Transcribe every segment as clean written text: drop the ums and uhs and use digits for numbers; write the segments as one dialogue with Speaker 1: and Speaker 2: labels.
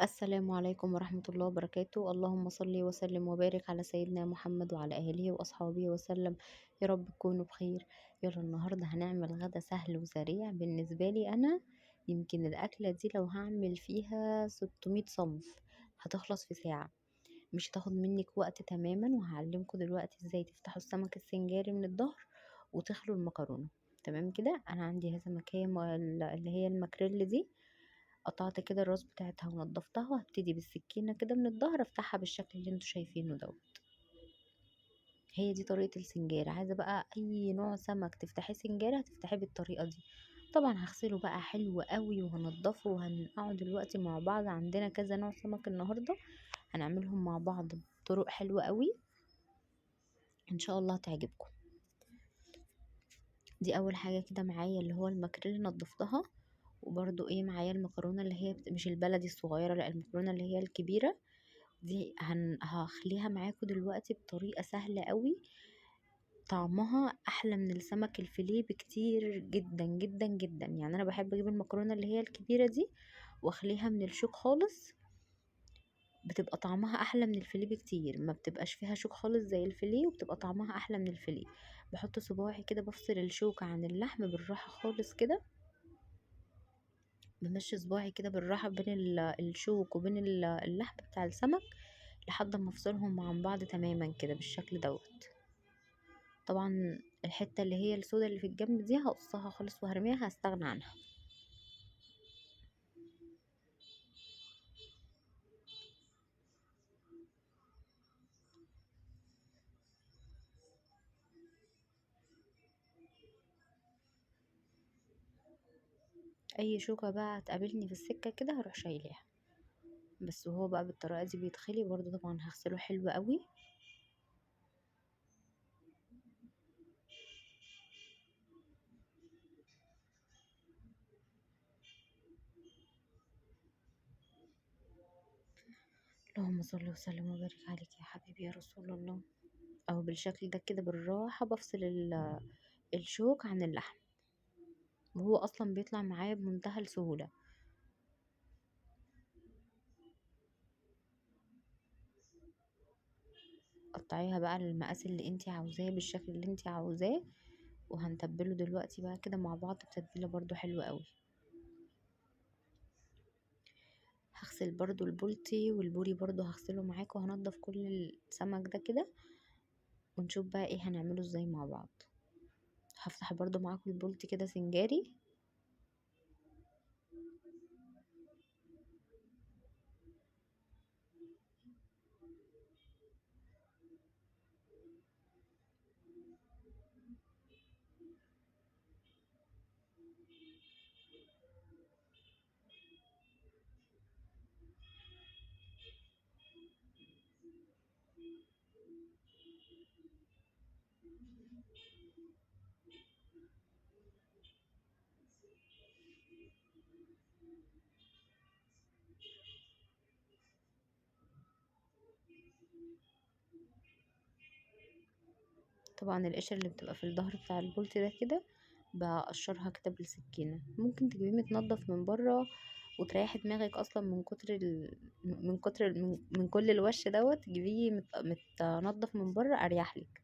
Speaker 1: السلام عليكم ورحمة الله وبركاته. اللهم صل وسلم وبارك على سيدنا محمد وعلى أهله وأصحابه وسلم. يا رب تكونوا بخير. يلا النهاردة هنعمل غدا سهل وسريع. بالنسبة لي أنا يمكن الأكلة دي لو هعمل فيها 600 صنف هتخلص في ساعة، مش هتاخد منك وقت تماما. وهعلمكم دلوقتي ازاي تفتحوا السمك السنجاري من الظهر وتخلوا المكرونة. تمام كده. انا عندي سمكية اللي هي الماكريل دي، قطعت كده الراس بتاعتها ونضفتها، وهبتدي بالسكينة كده من الظهر افتحها بالشكل اللي انتوا شايفينه دوت. هي دي طريقة السنجاري. عايزة بقى اي نوع سمك تفتحيه سنجاري هتفتحيه بالطريقة دي. طبعا هغسله بقى حلو قوي وهنضفه وهنقعد دلوقتي مع بعض. عندنا كذا نوع سمك النهاردة هنعملهم مع بعض بطرق حلوة قوي، ان شاء الله تعجبكم. دي اول حاجة كده معايا اللي هو الماكريل نضفتها. وبرده ايه معايا المكرونة اللي هي مش البلدي الصغيرة، لا المكرونة اللي هي الكبيرة دي هخليها معاكم دلوقتي بطريقة سهلة قوي، طعمها احلى من السمك الفيليه بكتير جدا جدا جدا. انا بحب اجيب المكرونة اللي هي الكبيرة دي واخليها من الشوك خالص، بتبقى طعمها احلى من الفيليه بكتير، ما بتبقاش فيها شوك خالص زي الفيليه، وبتبقى طعمها احلى من الفيليه. بحط صباعي كده بفصل الشوك عن اللحم بالراحة خالص كده، بمشي صباعي كده بالراحة بين الشوك وبين اللحم بتاع السمك لحد ما افصلهم عن بعض تماما كده بالشكل دوت. طبعا الحتة اللي هي السودا اللي في الجنب دي هقصها خالص وهرميها، هستغنى عنها. اي شوكة بقى هتقابلني في السكة كده هروح شايلاها، بس وهو بقى بالطريقة دي بيتخلي برضو. طبعا هغسله حلو قوي. اللهم صل وسلم وبارك عليك يا حبيبي يا رسول الله. اهو بالشكل ده كده بالراحة بفصل الشوك عن اللحم، وهو اصلا بيطلع معايا بمنتهى السهولة. قطعيها بقى للمقاس اللي انتي عاوزاه بالشكل اللي انتي عاوزاه، وهنتبله دلوقتي بقى كده مع بعض بتتبيله برضو حلوة قوي. هغسل برضو البولتي والبوري برضو هغسله معاكم، وهنضف كل السمك ده كده ونشوف بقى ايه هنعمله ازاي مع بعض. هفتح برضو معاكم البولتي كده سنجاري. طبعا القشر اللي بتبقى في الظهر بتاع البولتي ده كده بقشرها كده بالسكينة. ممكن تجيبيه متنضف من بره وتريحي دماغك اصلا من كتر ال... من كتر ال... من... من كل الوش دوت، تجيبيه متنضف من بره اريح لك.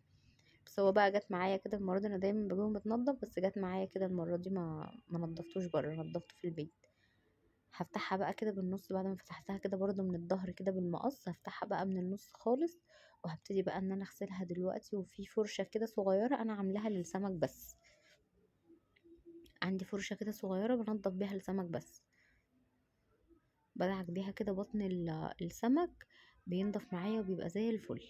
Speaker 1: بس هو بقى جت معايا كده المره دي، انا دايما بجيبه متنضف، بس جت معايا كده المره دي ما نضفتوش بره، نضفته في البيت. هفتحها بقى كده بالنص بعد ما فتحتها كده برضو من الظهر كده بالمقص، هفتحها بقى من النص خالص، وهبتدي بقى ان انا اغسلها دلوقتي. وفي فرشة كده صغيرة انا عاملاها للسمك بس، عندي فرشة كده صغيرة بنضف بيها السمك بس، بدعك بيها كده بطن السمك، بينضف معايا وبيبقى زي الفل.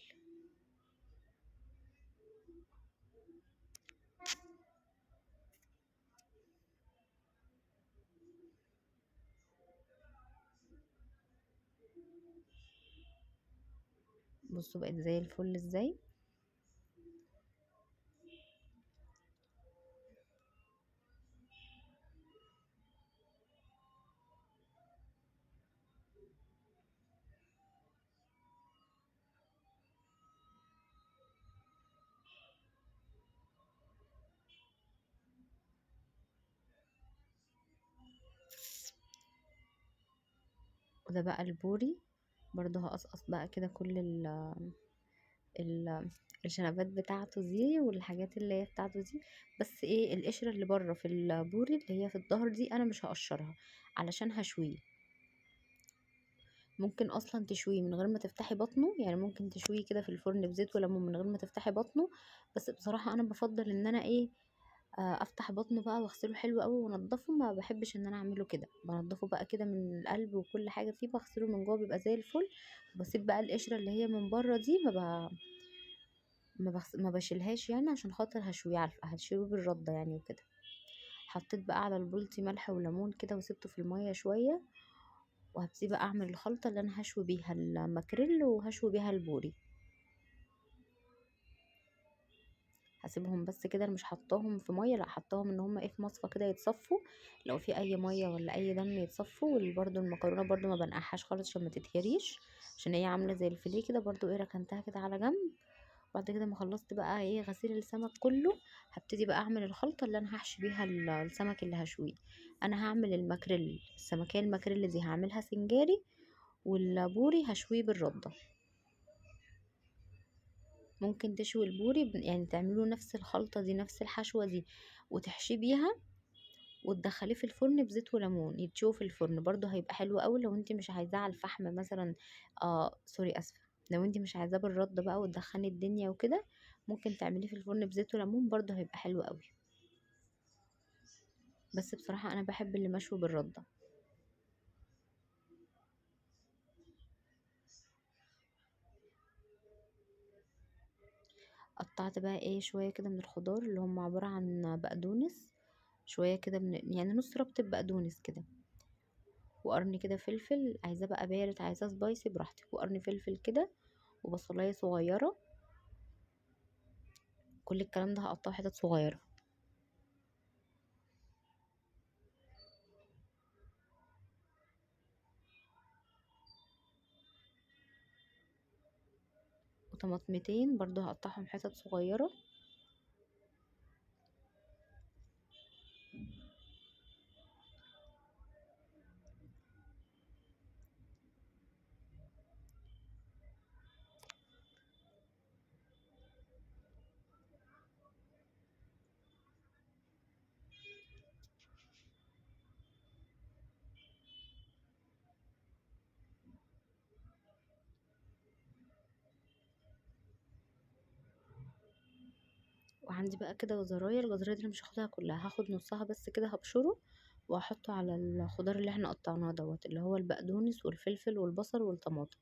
Speaker 1: بصوا بقت زي الفل ازاي. وده بقى البوري برضو هقصقص بقى كده كل ال الشنبات بتاعته دي والحاجات اللي هي بتاعته دي. بس ايه القشرة اللي بره في البوري اللي هي في الظهر دي انا مش هقشرها علشان هشويه. ممكن اصلا تشويه من غير ما تفتحي بطنه، يعني ممكن تشويه كده في الفرن بزيت وليمون من غير ما تفتحي بطنه، بس بصراحة انا بفضل ان انا ايه افتح بطنه بقى واغسله حلو قوي وانضفه. ما بحبش ان انا اعمله كده، بنضفه بقى كده من القلب وكل حاجة فيه، بغسله من جوه بيبقى زي الفل، وبسيب بقى القشرة اللي هي من بره دي ما بشيلهاش يعني، عشان خاطر هشويه هشويه بالردة يعني وكده. حطيت بقى على البولتي ملح وليمون كده وسبته في المية شوية، وهبتدي بقى اعمل الخلطة اللي انا هشوي بيها الماكريل وهشوي بيها البوري. هسيبهم بس كده، انا مش حطاهم في مية، لا حطاهم ان هم ايه في مصفى كده يتصفوا، لو في اي مية ولا اي دم يتصفوا. وبرده المكرونه برده ما بنقعهاش خالص عشان ما تتهريش، عشان هي عامله زي الفيليه كده، برده ايه ركنتها كده على جنب. بعد كده ما خلصت بقى ايه غسيل السمك كله، هبتدي بقى اعمل الخلطة اللي انا هحشي بيها السمك اللي هشويه. انا هعمل الماكريل، السمكيه الماكريل دي هعملها سنجاري، والبوري هشويه بالردة. ممكن تشوي البوري يعني تعملوا نفس الخلطة دي نفس الحشوه دي وتحشيه بيها وتدخليه في الفرن بزيت وليمون، يتشوه في الفرن برضو هيبقى حلو قوي. لو انت مش عايزاه على الفحم مثلا، sorry اسفه، لو انت مش عايزاه بالردة بقى وتدخني الدنيا وكده، ممكن تعمليه في الفرن بزيت وليمون برضو هيبقى حلو قوي. بس بصراحة انا بحب اللي مشوي بالردة. قطعت بقى ايه شوية كده من الخضار اللي هم عبارة عن بقدونس، شوية كده من يعني نص ربطه بقدونس كده، وقرن كده فلفل، عايزاه بقى بارد عايزاه سبايسي براحتك، وقرن فلفل كده وبصلايه صغيرة. كل الكلام ده هقطعه حتت صغيرة. وطماطمتين برضو هقطعهم حتت صغيرة. وعندي بقى كده جزرايه، الجزرايه دي انا مش هاخدها كلها، هاخد نصها بس كده، هبشره واحطه على الخضار اللي احنا قطعناه دوت، اللي هو البقدونس والفلفل والبصل والطماطم.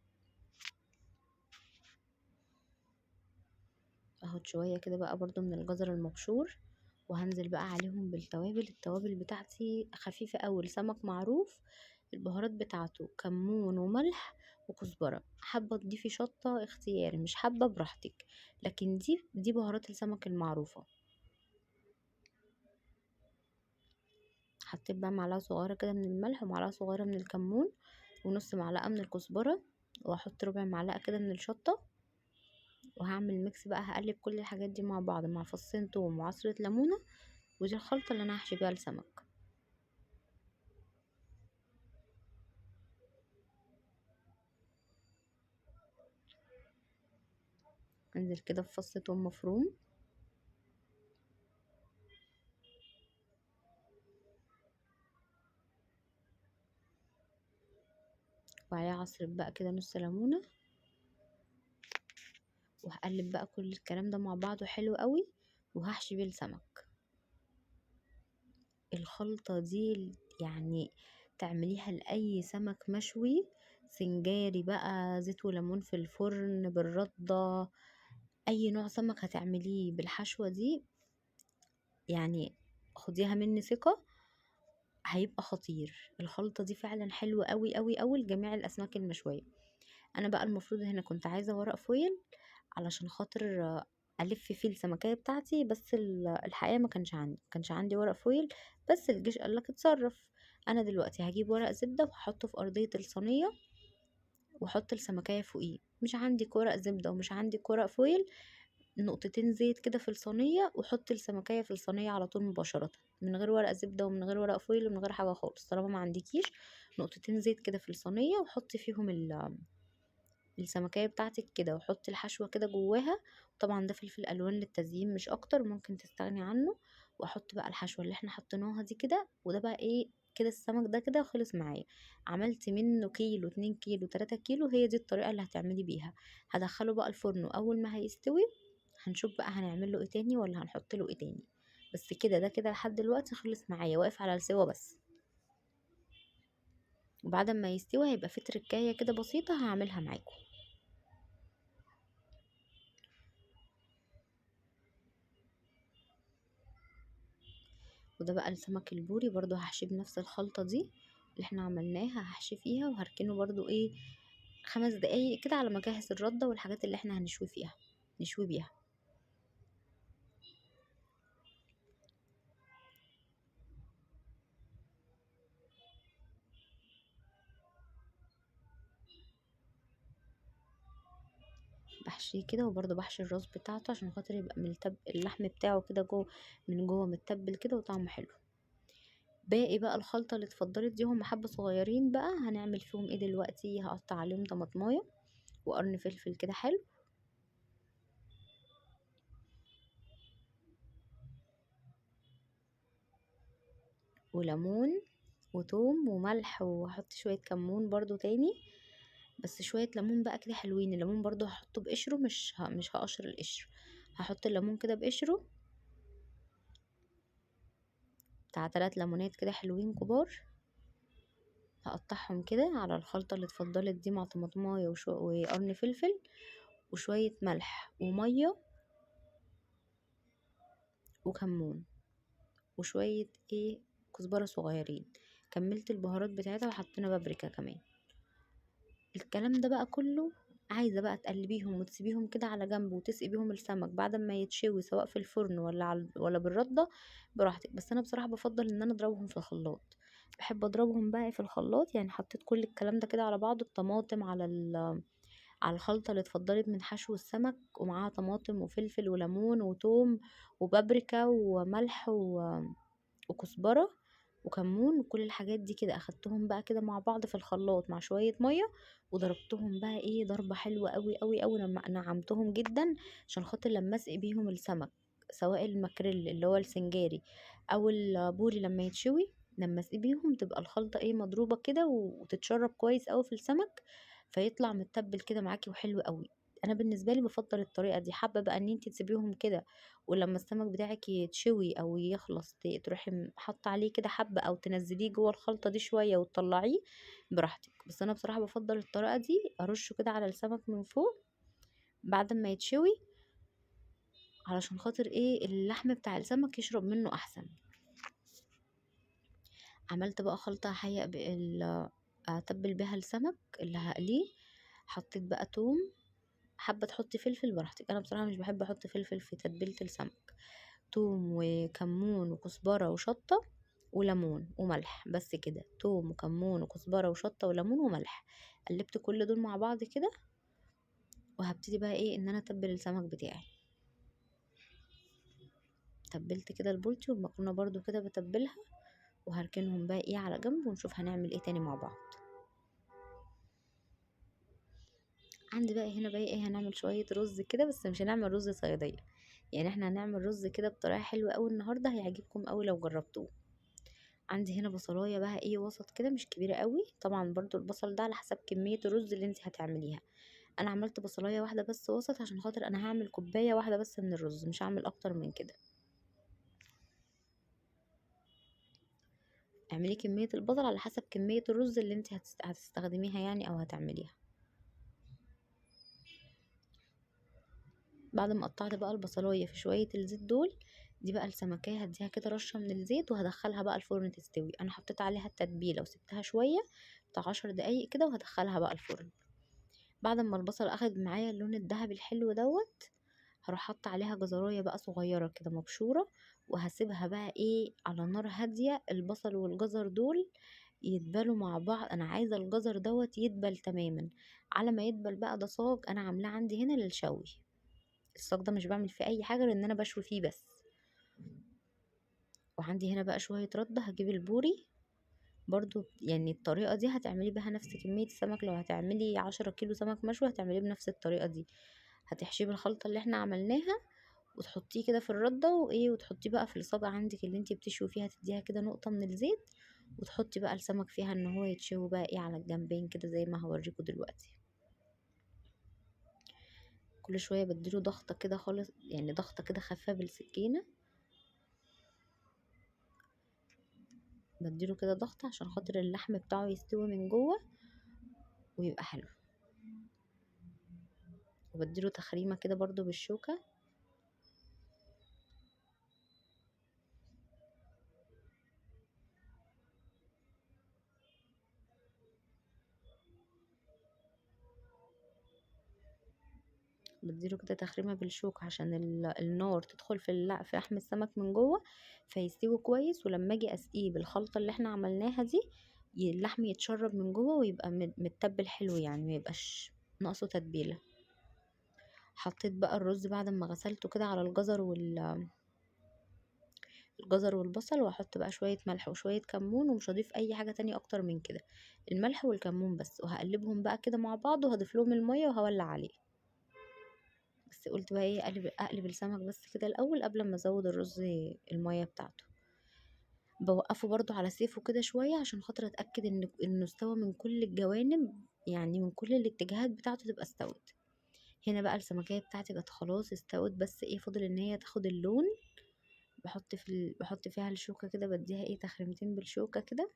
Speaker 1: اخد شوية كده بقى برضو من الجزر المبشور، وهنزل بقى عليهم بالتوابل. التوابل بتاعتي خفيفة قوي، السمك معروف البهارات بتاعته كمون وملح وكزبره، حابة تضيفي شطه اختياري، مش حابة براحتك، لكن دي بهارات السمك المعروفة. حطيت بقى معلقه صغيرة كده من الملح ومعلقة صغيرة من الكمون ونص معلقه من الكزبره، واحط ربع معلقه كده من الشطه، وهعمل mix بقى، هقلب كل الحاجات دي مع بعض مع فصين توم وعصره ليمونه، ودي الخلطة اللي انا هحشي بيها السمك. انزل كده في فص توم مفروم، وعليه عصرة بقى كده نص ليمونة، وهقلب بقى كل الكلام ده مع بعضه حلو قوي، وهحشي بيه السمك. الخلطة دي يعني تعمليها لأي سمك مشوي، سنجاري بقى، زيت وليمون في الفرن، بالردة، أي نوع سمك هتعمليه بالحشوة دي، يعني خديها مني ثقة هيبقى خطير. الخلطة دي فعلا حلوة قوي قوي قوي لجميع الأسماك المشوية. أنا بقى المفروض هنا كنت عايزة ورق فويل علشان خاطر ألف فيه السمكية بتاعتي، بس الحقيقة ما كانش عندي ورق فويل، بس الجيش قال لك اتصرف. أنا دلوقتي هجيب ورق زبدة وهحطه في أرضية الصينية واحط السمكية فوقيه. مش عندي ورق زبدة ومش عندي ورق فويل، نقطتين زيت كده في الصينية وحط السمكية في الصينية على طول مباشرة، من غير ورق زبدة ومن غير ورق فويل ومن غير حاجة خالص. طالما ما عندكيش نقطتين زيت كده في الصينية، وحطي فيهم السمكية بتاعتك كده، وحطي الحشوة كده جواها. طبعا ده فلفل الوان للتزيين مش اكتر، ممكن تستغني عنه. واحط بقى الحشوة اللي احنا حطيناها دي كده، وده بقى ايه كده السمك ده كده خلص معايا. عملت منه كيلو، 2 كيلو، 3 كيلو. هي دي الطريقة اللي هتعملي بيها. هدخله بقى الفرن، واول ما هيستوي هنشوف بقى هنعمل له ايه تاني ولا هنحط له ايه تاني. بس كده ده كده لحد دلوقتي خلص معايا، واقف على السوا بس. وبعد ما يستوي هيبقى في تركايه كده بسيطة هعملها معاكم. وده بقى السمك البوري برضو هحشيه بنفس الخلطة دي اللي احنا عملناها، هحشي فيها وهركنه برضو ايه 5 دقايق كده على ما اجهز الردة والحاجات اللي احنا هنشوي فيها، نشوي بيها. بحشيه كده، وبرضو بحشي الراس بتاعته عشان خاطر يبقى اللحم بتاعه كده جوه من جوه متبل كده وطعمه حلو. باقي بقى الخلطة اللي اتفضلت دي هم حبة صغيرين بقى، هنعمل فيهم ايه دلوقتي؟ هقطع عليهم طماطمايه وقرن فلفل كده حلو، وليمون وتوم وملح، وهحط شوية كمون برضو تاني، بس شوية ليمون بقى كده حلوين. الليمون برضو هحطه بقشره، مش هقشر القشر، هحط الليمون كده بقشره بتاع 3 ليمونات كده حلوين كبار، هقطعهم كده على الخلطة اللي اتفضلت دي مع طماطمايه وقرن فلفل وشوية ملح ومية وكمون وشوية ايه كزبرة صغيرين. كملت البهارات بتاعتها وحطينا بابريكا كمان. الكلام ده بقى كله عايزة بقى تقلبيهم وتسيبيهم كده على جنب، وتسقي بيهم السمك بعد ما يتشوي سواء في الفرن ولا بالردة براحتك. بس انا بصراحة بفضل ان انا اضربهم في الخلاط، بحب اضربهم بقى في الخلاط. حطيت كل الكلام ده كده على بعضه، الطماطم على الخلطة اللي اتفضلت من حشو السمك، ومعاها طماطم وفلفل وليمون وتوم وبابريكا وملح وكزبرة وكمون وكل الحاجات دي كده. اخدتهم بقى كده مع بعض في الخلاط مع شوية مية، وضربتهم بقى ايه ضربة حلوة قوي قوي قوي، نعمتهم جدا عشان خاطر لما اسقي بيهم السمك سواء الماكريل اللي هو السنجاري او البوري لما يتشوي، لما اسقي بيهم تبقى الخلطة ايه مضروبة كده وتتشرب كويس قوي في السمك، فيطلع متبل كده معاكي وحلو قوي. انا بالنسبة لي بفضل الطريقة دي. حابة بقى ان انتي تسيبيهم كده، ولما السمك بتاعك يتشوي او يخلص تروحي حاطه عليه كده حبه، او تنزليه جوه الخلطة دي شوية وتطلعيه براحتك. بس انا بصراحة بفضل الطريقة دي، ارشه كده على السمك من فوق بعد ما يتشوي علشان خاطر ايه اللحم بتاع السمك يشرب منه احسن. عملت بقى خلطه حقيقة اتبل بيها السمك اللي هقليه. حطيت بقى توم، حابة تحطي فلفل براحتك، انا بصراحة مش بحب احط فلفل في تتبيله السمك. توم وكمون وكزبره وشطه وليمون وملح، بس كده. توم وكمون وكزبره وشطه وليمون وملح، قلبت كل دول مع بعض كده. وهبتدي بقى ايه ان انا اتبل السمك بتاعي. تبلت كده البولتي والمكرونه برضو كده بتبلها، وهركنهم بقى ايه على جنب، ونشوف هنعمل ايه تاني مع بعض. عندي بقى هنا بقى ايه، هنعمل شوية رز كده، بس مش هنعمل رز صياديه، احنا هنعمل رز كده بطريقة حلوة قوي النهارده، هيعجبكم قوي لو جربتوه. عندي هنا بصلايه بقى ايه وسط كده، مش كبيرة قوي، طبعا برضو البصل ده على حسب كمية الرز اللي انت هتعمليها. انا عملت بصلايه واحدة بس وسط عشان خاطر انا هعمل كوباية واحدة بس من الرز، مش هعمل اكتر من كده. اعملي كمية البصل على حسب كمية الرز اللي انت هتستخدميها او هتعمليها. بعد ما قطعت بقى البصلايه في شوية الزيت دول، دي بقى السمكيه هديها كده رشه من الزيت، وهدخلها بقى الفرن تستوي. انا حطيت عليها التتبيله وسبتها شوية بتاع 10 دقايق كده، وهدخلها بقى الفرن. بعد ما البصل اخد معايا اللون الذهبي الحلو دوت، هروح حاطه عليها جزرايه بقى صغيرة كده مبشوره، وهسيبها بقى ايه على نار هادية. البصل والجزر دول يتبلوا مع بعض، انا عايزه الجزر دوت يدبل تماما. على ما يدبل بقى ده صاج انا عاملاه عندي هنا للشوي، الصاج ده مش بعمل فيه اي حاجة غير ان انا بشوي فيه بس. وعندي هنا بقى شوية رده، هجيب البوري برضو يعني الطريقة دي هتعملي بها نفس كمية السمك. لو هتعملي 10 كيلو سمك مشوي هتعمليه بنفس الطريقة دي، هتحشيه بالخلطة اللي احنا عملناها وتحطيه كده في الردة وايه، وتحطيه بقى في الصاجة عندك اللي انتي بتشوي فيها، تديها كده نقطة من الزيت وتحطي بقى السمك فيها ان هو يتشوي بقى ايه على الجنبين كده زي ما هوريكم دلوقتي. كل شوية بديله ضغطة كده خالص، يعني ضغطة كده خفيفة بالسكينة، بديله كده ضغطة عشان خاطر اللحم بتاعه يستوي من جوه ويبقى حلو. وبديله تخريمة كده برضو بالشوكة. بديله كده تخريمه بالشوك عشان النار تدخل في لحم السمك من جوه فيستوي كويس. ولما اجي اسقيه بالخلطه اللي احنا عملناها دي اللحم يتشرب من جوه ويبقى متبل حلو، يعني ما يبقاش ناقصه تتبيله. حطيت بقى الرز بعد ما غسلته كده على الجزر والبصل، واحط بقى شوية ملح وشوية كمون، ومش هضيف اي حاجة تانية اكتر من كده، الملح والكمون بس. وهقلبهم بقى كده مع بعض وهضيف لهم المية وهولع عليه. بس قلت بقى ايه، اقلب السمك بس كده الاول قبل ما ازود الرز المية بتاعته. بوقفه برضو على سيفه كده شوية عشان خاطر اتاكد انه استوى من كل الجوانب، يعني من كل الاتجاهات بتاعته تبقى استوت. هنا بقى السمكيه بتاعتي كانت خلاص استوت، بس ايه فاضل ان هي تاخد اللون. بحط فيها الشوكة كده، بديها ايه تخريمتين بالشوكة كده.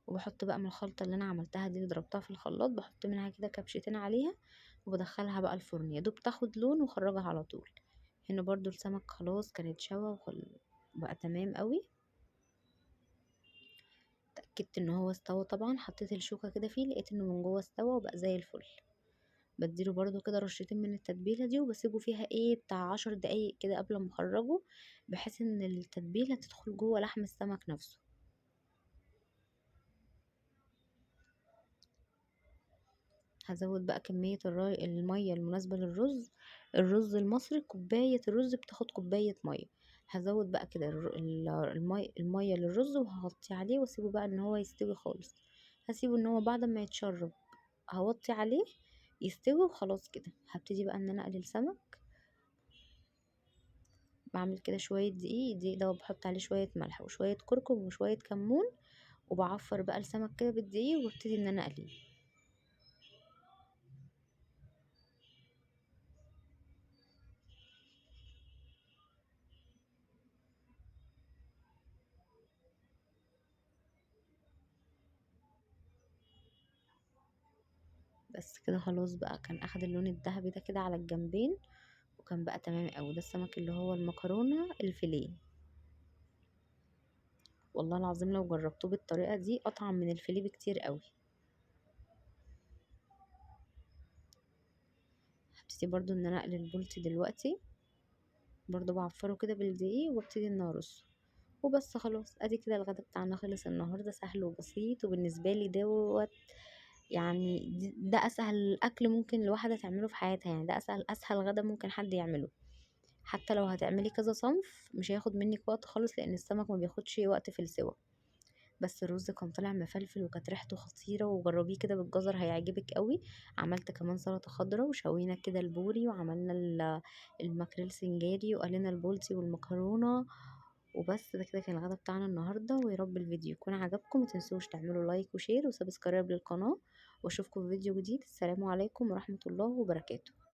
Speaker 1: وبحط بقى من الخلطة اللي انا عملتها دي اللي ضربتها في الخلاط، بحط منها كده كبشتين عليها وبدخلها بقى الفرن، يا دوب تاخد لون وخرجها على طول. هنا برضو السمك خلاص كان اتشوى وبقى تمام قوي، اتاكدت ان هو استوى طبعا. حطيت الشوكة كده فيه لقيت انه من جوه استوى وبقى زي الفل. بديله برضو كده رشتين من التتبيله دي وبسيبه فيها ايه بتاع 10 دقايق كده قبل ما اخرجه، بحيث ان التتبيله تدخل جوه لحم السمك نفسه. هزود بقى كمية المية المناسبة للرز. الرز المصري كوباية الرز بتاخد كوباية مية. هزود بقى كده المية للرز وهغطي عليه واسيبه بقى ان هو يستوي خالص. هسيبه ان هو بعد ما يتشرب هوطي عليه يستوي وخلاص كده. هبتدي بقى ان انا اقلي السمك. بعمل كده شوية دقيق، الدقيق ده بحط عليه شوية ملح وشوية كركم وشوية كمون، وبعفر بقى السمك كده بالدقيق وابتدي ان انا اقلية. بس كده خلاص بقى كان اخد اللون الذهبي ده كده على الجنبين وكان بقى تمام قوي. ده السمك اللي هو المكرونه الفيليه، والله العظيم لو جربتوه بالطريقة دي اطعم من الفيليه بكتير قوي. هبتدي برضو ان انا اقلي البولتي دلوقتي، برضو بعفره كده بالدقيق وابتدي ان ارصه وبس. خلاص ادي كده الغدا بتاعنا خلص النهارده، سهل وبسيط، وبالنسبة لي دوت يعني ده اسهل اكل ممكن الواحدة تعمله في حياتها، يعني ده اسهل غدا ممكن حد يعمله. حتى لو هتعملي كذا صنف مش هياخد منك وقت خالص، لان السمك ما بياخدش وقت في السوا. بس الرز كان طالع مفلفل وكانت ريحته خطيرة، وجربيه كده بالجزر هيعجبك قوي. عملت كمان سلطة خضراء وشوينا كده البوري، وعملنا الماكريل سنجاري، وقلينا البولتي والمكرونه وبس. ده كده كان الغدا بتاعنا النهارده، ويا رب الفيديو يكون عجبكم. ما تنسوش تعملوا like و share و subscribe للقناة، واشوفكم في فيديو جديد. السلام عليكم ورحمة الله وبركاته.